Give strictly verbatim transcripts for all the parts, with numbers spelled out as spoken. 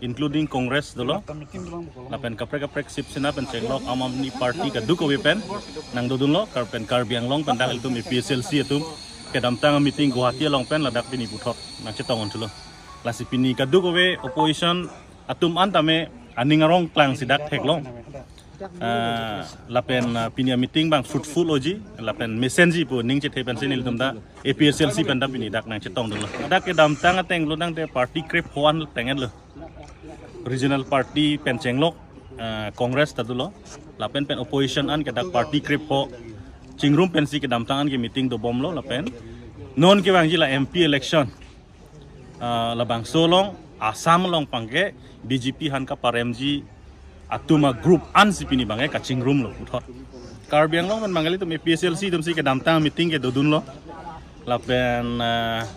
including Congress dolo, lapen kaprek kaprek Shiv Sena pen chenglok Aam Aadmi Party kadokave pen nangdodunlo, kar pen Karbi Anglong pen dak ilitum A P H L C atum kedamtang meeting Guwahati along pen ladak pini puthot nangchetong unchulo. Lasi pini kadokave opposition atum an tame aning arong klangsi dak theklong. Ah, lapen, ah, pini a-meeting abang fruitful oji, lapen mesenji pu ning chethe pensi nelitum ta A P H L C pen ta pini dak nangchetongdunlo. Dak kedamtang ateng lo tangte party krepho an tengenlo. Regional party pen chenglok, ah, Congress ta dolo. Lapen pen opposition an ke dak party krepho chingrum pensi kedamtang an ke meeting dobomlo lapen non kevangji la M P election. Ah, labangso along, Assam along abangke B J P aphan kaparemji atum a-group ansi pini abangke kachingrumlo puthot. Karbi Anglong pen abangke ilitum A P H L C atumsi kedamtang meeting kedodunlo. Lapen, ah,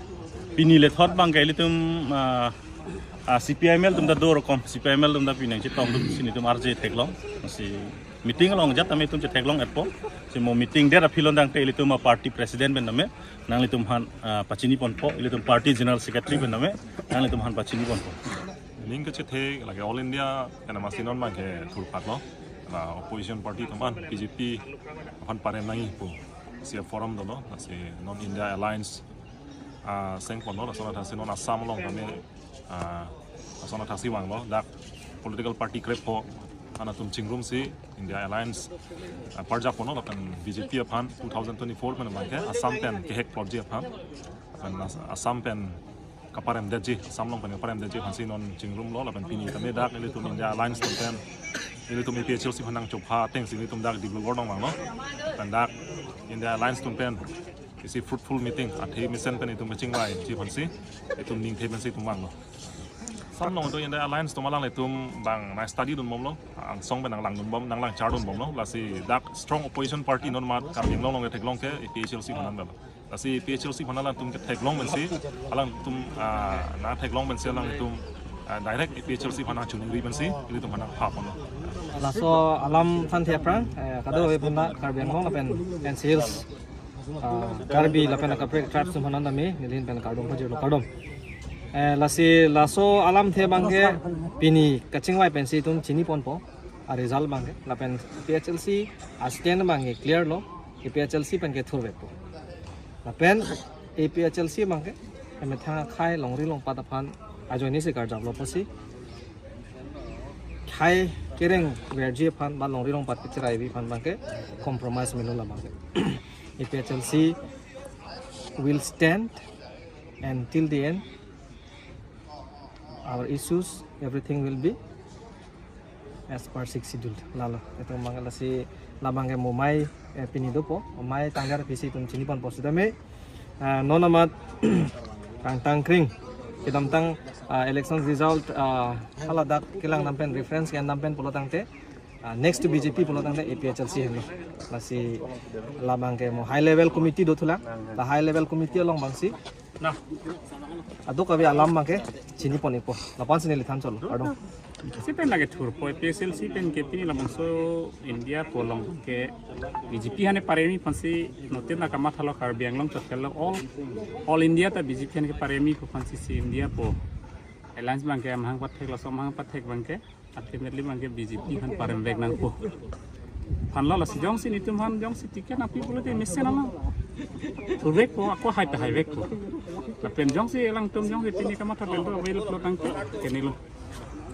pini lethot abangke ilitum, ah, ah, C P I M L atum ta do rokom, C P I M L atum ta pini nangchetongdunsi nelitum arje theklong. Si meeting along jat tame itum chetheklong-etpo. Si mo meeting det aphi lo tangte ilitum a-party president pen tame nanglitum aphan, ah, pachiniponpo, ilitum party general secretary pen tame nanglitum aphan pachiniponpo. Ning kachethe lake All India pen amatsi non abangke thurpatlo. La opposition party atum an B J P aphan parem nangji pu si a-forum dolo, lasi non India Alliance, ah, sengponlo, lason athaksi non Assam along tame, ah, lason athaksi vanglo, dak political party krepho an atum chingrumsi India Alliance, ah, parjapponlo, lapen B J P aphan two thousand twenty-four pen abangke Assam pen kehek plotji aphan, lapen As-, Assam pen kaparemdetji, Assam along pen kaparemdetji aphansi non chingrumlo, lapen pini tame dak ilitum India Alliance atum pen, ilitum A P H L C aphan nangchopha atengsi ilitum dak Dibrugarh along vanglo. Lapen dak India Alliance atum pen isi fruitful meeting, athe mesen pen itum kachingvaiji aphansi itum ningthe pensi itum vanglo. Assam along itum India Alliance atum alanglitum abang nang-study dunbomlo, angsong pen nanglangdunbom, nanglangchardunbomlo, lasi dak strong opposition party non mat Karbi Anglong along theklong ke A P H L C aphan anlo. Lasi A P H L C aphan alangtum ketheklong pensi, alangtum, ah, nangtheklong pensi alangtum, ah, direct A P H L C aphan nangchiningri pensi ilitum aphan nangphaponlo. Laso alam aphan the aphrang, eh, kadokave aphan ta Karbi Anglong lapen N C Hills, ah, Karbi lapen kaprek tribes atum aphan tame neli ahin pen kardom pajirlo, kardom. Eh, lasi laso alamthe abangke pini kachingvai pensi itum chiniponpo a-result abangke, lapen A P H L C a-stand abangke clear lo, A P H L C pen ke thurvekpo. Lapen A P H L C abangke emethang akhei longri longpat aphan ajoinesi karjaplo pusi, khei kerengverji aphan ba longri longpat kechiraivi aphan abangke compromise melo labangke. A P H L C will stand and till the end our issues, everything will be as per sixth schedule. Lalo, itum abangke lasi labangke mo amei, eh, pini dopo, amei tangjar aphi si itum chiniponpo sitame, ah, non amat tangtang kring, kedamtang, ah, election result, ah, hala dak kelang dam pen, reference ke-en dam pen pulo tangte, ah, next to B J P pulo tangte A P H L C henlo. Lasi labangke mo high level committee dothulang, la high level committee along abangsi, nah, kadokave alam abangke chinipon-ikpo. Lapu-ansi neli than cholo, kardom. Si pen lake thurpo, A P H L C pen ke pini labangso India po along ke B J P aphan paremji aphansi notin na kamathalo, Karbi Anglong chot kelo, all, all India ta B J P aphan ke paremji pu aphansi si India po alliance abangke amahang pathek, laso amahang pathek abangke ultimately abangke B J P aphan paremvek nangpo. Aphanlo, lasi jongsi nelitum aphan jongsi ticket nangpi pulote mesen alam thurvekpo, ako hai ta haivekpo. Lapen jongsi alangtum jongsi pini kamatha pen do avail pulo tangte kenilo.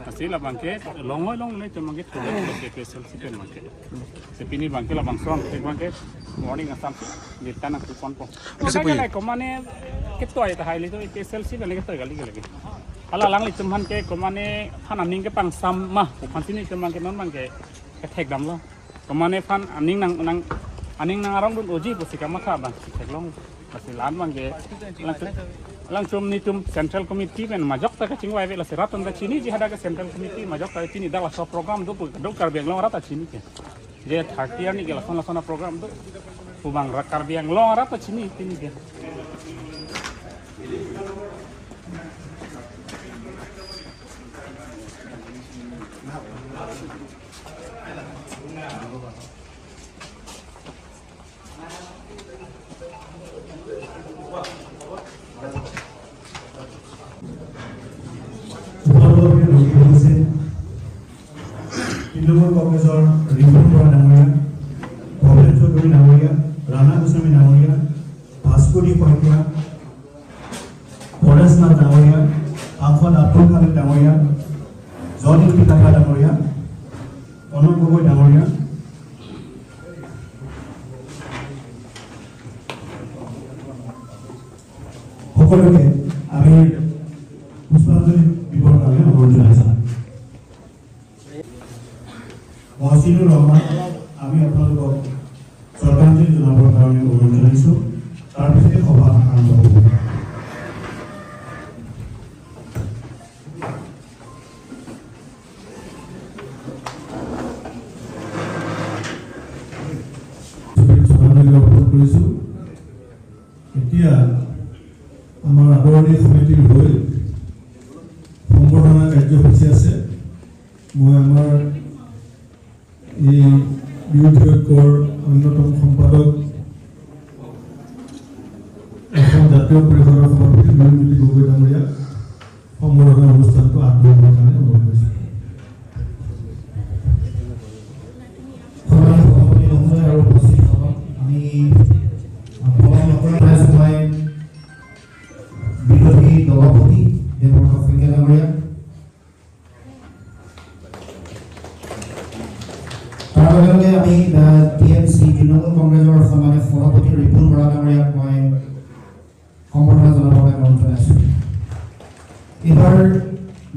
Lasi labangke longoi longle itum abangke thurvekpo, A P H L C pen abangke. Si pini abangke labangso thek abangke morning Assam si neta nangpiponpo. Kasi Maka puyi. Kala komane ketoi ta hai ilitum A P H L C pen ketoi kali kali. Hala alanglitum aphan ke komane aphan aning kepangsam ma, pu aphansi nelitum abangke non abangke kethek damlo. Komane aphan aning nang, nang, aning nangarongdun unji pusi kamatha abang theklong. Lasi la-an abangke alangtum, alangtum nelitum Central Committee pen majok ta kachingvaive, lasi rat atum ta chiniji, hadak ke Central Committee majok ta chini, dak laso program do pu do Karbi Anglong arat ta chini ke. Je thirty arni ke lason lason a-program do pu abang rat Karbi Anglong arat ta chini, chini ke. Trinamool কংগ্ৰেছৰ ৰিপুণ বৰা ডাঙৰীয়া, ভৱেন চৌধুৰী ডাঙৰীয়া, ৰাণা গোস্বামী ডাঙৰীয়া, ভাস্কৰী শইকীয়া, পৰেশ নাথ ডাঙৰীয়া, সাংসদ আব্দুল খালেক ডাঙৰীয়া, জন ইংতি কাথাৰ ডাঙৰীয়া, কনক গগৈ ডাঙৰীয়া, সকলোকে আমি পুষ্পাঞ্জলি দিবৰ কাৰণে অনুৰোধ জনাইছোঁ। মহচিনুৰ ৰহমান, আমি আপোনালোকক শ্ৰদ্ধাঞ্জলি জনাবৰ কাৰণে অনুৰোধ জনাইছোঁ। তাৰ পিছতে সভা আৰম্ভ হ'ব। শ্ৰদ্ধাঞ্জলি অৰ্পণ কৰিছোঁ। এতিয়া আমাৰ আদৰণীয় সমিতিৰ হৈ সম্বৰ্ধনা কাৰ্যসূচী আছে। মই আমাৰ এই বিৰোধী ঐক্যৰ অন্যতম সম্পাদক, অসম জাতীয় পৰিষদৰ সভাপতি বিমলজ্যোতি গগৈ ডাঙৰীয়া সম্বৰ্ধনা অনুষ্ঠানটো আগবঢ়াবৰ কাৰণে অনুৰোধ কৰিছোঁ। সভাৰ সভাপতি মহোদয় আৰু উপস্থিত সকল, আমি, আহ, পলম নকৰাকৈ মই বিৰোধী দলপতি দেৱব্ৰত শইকীয়া ডাঙৰীয়া, তাৰ লগে লগে আমি, আহ, টি এম চি তৃণমূল কংগ্ৰেছৰ সন্মানীয় সভাপতি ৰিপুণ বৰা ডাঙৰীয়াক মই সম্বৰ্ধনা জনাবৰ কাৰণে অনুৰোধ জনাইছোঁ। এইবাৰ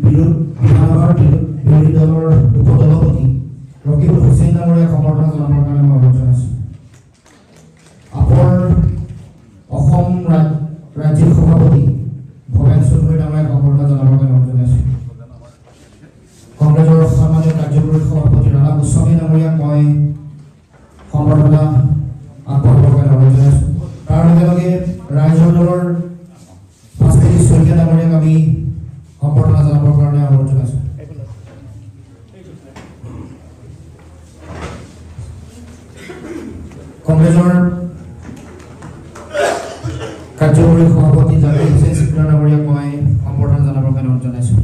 বিৰো-, বিধানসভাৰ বিৰো-, বিৰোধী দলৰ উপদলপতি ৰকিবুল হুছেইন ডাঙৰীয়াক সম্বৰ্ধনা জনাবৰ কাৰণে মই অনুৰোধ জনাইছোঁ। আপৰ অসম ৰাজ-, ৰাজ্যিক সভাপতি ভৱেন চৌধুৰী ডাঙৰীয়াক সম্বৰ্ধনা জনাবৰ কাৰণে অনুৰোধ জনাইছোঁ। কংগ্ৰেছৰ সন্মানীয় কাৰ্যকৰী সভাপতি ৰাণা গোস্বামী ডাঙৰীয়াক মই সম্বৰ্ধনা আগবঢ়াবৰ কাৰণে অনুৰোধ জনাইছোঁ। তাৰ লগে লগে ৰাইজৰ দলৰ পাচলি শইকীয়া ডাঙৰীয়াক আমি সম্বৰ্ধনা জনাবৰ কাৰণে অনুৰোধ জনাইছোঁ। কংগ্ৰেছৰ কাৰ্যকৰী সভাপতি জাকিৰ হুছেইন চিকদাৰ ডাঙৰীয়াক মই সম্বৰ্ধনা জনাবৰ কাৰণে অনুৰোধ জনাইছোঁ।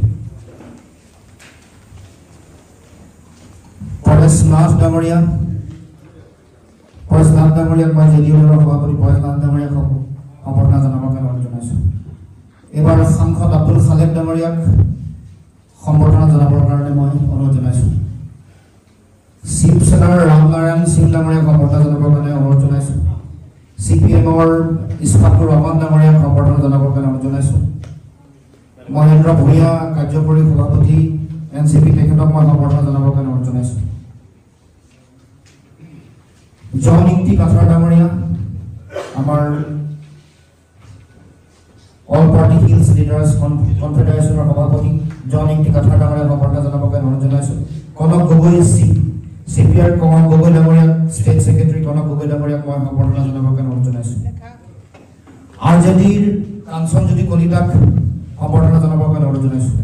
পৰেশ নাথ ডাঙৰীয়া, পৰেশ নাথ ডাঙৰীয়াক মই জে ডি ইউ দলৰ সভাপতি পৰেশ নাথ ডাঙৰীয়াক সম-, সম্বৰ্ধনা জনাবৰ কাৰণে অনুৰোধ জনাইছোঁ। এইবাৰ সাংসদ আব্দুল খালেক ডাঙৰীয়াক সম্বৰ্ধনা জনাবৰ কাৰণে মই অনুৰোধ জনাইছোঁ। শিৱসেনাৰ ৰামনাৰায়ণ সিং ডাঙৰীয়াক সম্বৰ্ধনা জনাবৰ কাৰণে অনুৰোধ জনাইছোঁ। চি পি এমৰ ইছফাকুৰ ৰহমান ডাঙৰীয়াক সম্বৰ্ধনা জনাবৰ কাৰণে অনুৰোধ জনাইছোঁ। মহেন্দ্ৰ ভূঞা, কাৰ্যকৰী সভাপতি এন চি পি, তেখেতক মই সম্বৰ্ধনা জনাবৰ কাৰণে অনুৰোধ জনাইছোঁ। জন ইংতি কাথাৰ ডাঙৰীয়া, আমাৰ অল পাৰ্টি হিলছ লিডাৰ্ছ কন-, কনফেডাৰেশ্যনৰ সভাপতি জন ইংতি কাথাৰ ডাঙৰীয়াক সম্বৰ্ধনা জনাবৰ কাৰণে অনুৰোধ জনাইছোঁ। কনক গগৈ চি-, চি পি আইৰ কনক গগৈ ডাঙৰীয়াক, ষ্টেট ছেক্ৰেটাৰী কনক গগৈ ডাঙৰীয়াক মই সম্বৰ্ধনা জনাবৰ কাৰণে অনুৰোধ জনাইছোঁ। আৰ জে ডিৰ কাঞ্চন জ্যোতি কলিতাক সম্বৰ্ধনা জনাবৰ কাৰণে অনুৰোধ জনাইছোঁ।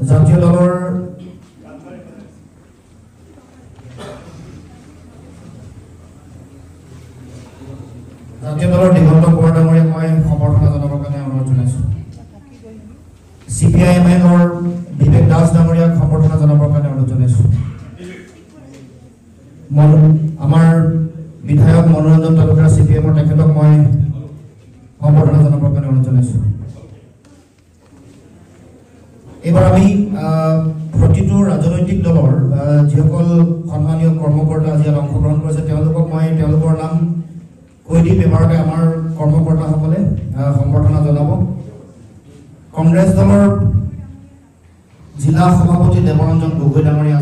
জাতীয় দলৰ, জাতীয় দলৰ দিগন্ত বৰা ডাঙৰীয়াক মই সম্বৰ্ধনা জনাবৰ কাৰণে অনুৰোধ জনাইছোঁ। চি পি আই এম এলৰ বিবেক দাস ডাঙৰীয়াক সম্বৰ্ধনা জনাবৰ কাৰণে অনুৰোধ জনাইছোঁ। মনো-, আমাৰ বিধায়ক মনোৰঞ্জন তালুকদাৰ চি পি এমৰ, তেখেতক মই সম্বৰ্ধনা জনাবৰ কাৰণে অনুৰোধ জনাইছোঁ। এইবাৰ আমি, আহ, প্ৰতিটো ৰাজনৈতিক দলৰ, আহ, যিসকল সন্মানীয় কৰ্মকৰ্তা আজি ইয়াত অংশগ্ৰহণ কৰিছে, তেওঁলোকক মই তেওঁলোকৰ নাম কৈ দিম। এবাৰতে আমাৰ কৰ্মকৰ্তাসকলে, আহ, সম্বৰ্ধনা জনাব। কংগ্ৰেছ দলৰ জিলা সভাপতি দেৱৰঞ্জন গগৈ ডাঙৰীয়া,